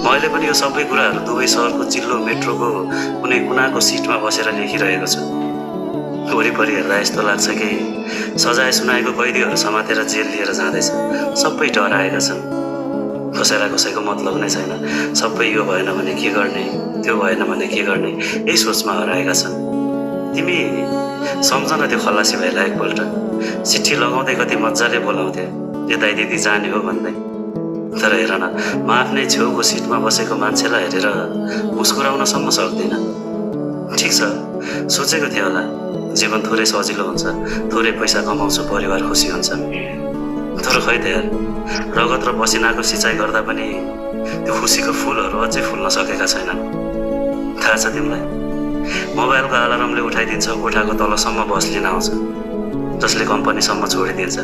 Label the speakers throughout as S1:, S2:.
S1: मैले पनि यो सबै कुराहरू दुवै सहरको चिल्लो मेट्रोको कुनै कुनाको सिटमा बसेर लेखिरहेको छु। वरिपरि हेर्दा यस्तो लाग्छ कि सजाय सुनाएको कैदीहरू समातेर जेल लिएर जाँदैछ। सबै डराएका छन्। कसैलाई कसैको मतलब नै छैन। सबै यो भएन भने के गर्ने, त्यो भएन भने के गर्ने, यही सोचमा हराएका छन्। तिमी सम्झ न त्यो खलासी भाइलाई एकपल्ट। चिठी लगाउँदै कति मजाले बोलाउँथे, यता दिदी जाने हो भन्दै। तर हेर न, म आफ्नै छेउको सिटमा बसेको मान्छेलाई हेरेर मुस्कुराउनसम्म सक्दिनँ। ठिक छ, सोचेको थियो होला जीवन थोरै सजिलो हुन्छ, थोरै पैसा कमाउँछु, परिवार खुसी हुन्छ। तर खै त यार, रगत र पसिनाको सिँचाइ गर्दा पनि त्यो खुसीको फुलहरू अझै फुल्न सकेका छैनन्। थाहा छ तिमीलाई, मोबाइलको अलार्मले उठाइदिन्छ, कोठाको तलसम्म बस लिन आउँछ, जसले कम्पनीसम्म छोडिदिन्छ।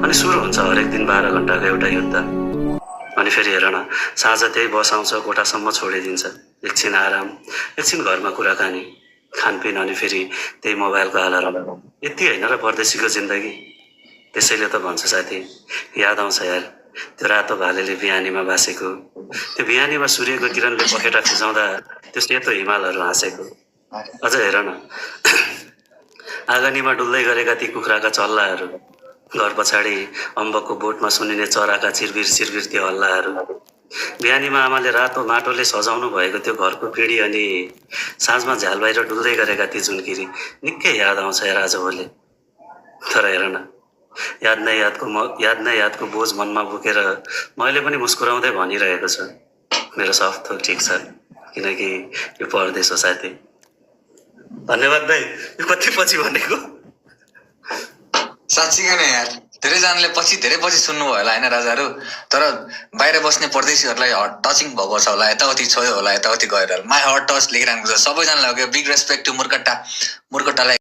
S1: अनि सुरु हुन्छ हरेक दिन 12 घन्टाको एउटा युद्ध। अनि फेरि हेर न, साँझ त्यही बस आउँछ, कोठासम्म छोडिदिन्छ। एकछिन आराम, एकछिन घरमा कुराकानी, खानपिन, अनि फेरि त्यही मोबाइलको अलार्म। यति होइन र परदेशीको जिन्दगी। त्यसैले त भन्छु साथी, याद आउँछ यार त्यो रातो भालेले बिहानीमा बासेको, त्यो बिहानीमा सूर्यको किरणले पखेटा फिजाउँदा त्यो सेतो हिमालहरू हाँसेको। अझ हेर न, आँगनीमा डुल्दै गरेका ती कुखुराका चल्लाहरू, घर पछाडि अम्बकको बोटमा सुनिने चराका चिरबिर चिरबिर त्यो हल्लाहरू, बिहानीमा आमाले रातो माटोले सजाउनु भएको त्यो घरको पिँढी, अनि साँझमा झ्याल बाहिर डुल्दै गरेका ती जुनकिरी, निकै याद आउँछ यार आजभोलि। तर हेर न, याद नै यादको बोझ मनमा बोकेर मैले पनि मुस्कुराउँदै भनिरहेको छु, मेरो सब थोक ठिक छ, किनकि यो परदेश हो साथी। धन्यवाद भाइ, यो कति पछि भनेको।
S2: साँच्चीकै नै यार, धेरै पछि सुन्नुभयो होला होइन राजाहरू। तर बाहिर बस्ने परदेशीहरूलाई हट टचिङ भएको छ होला, यताउति छोयो होला, यताउति गएर माई हट टच लेखिरहनु छ सबैजनालाई। Big respect to मुर्कट्टालाई।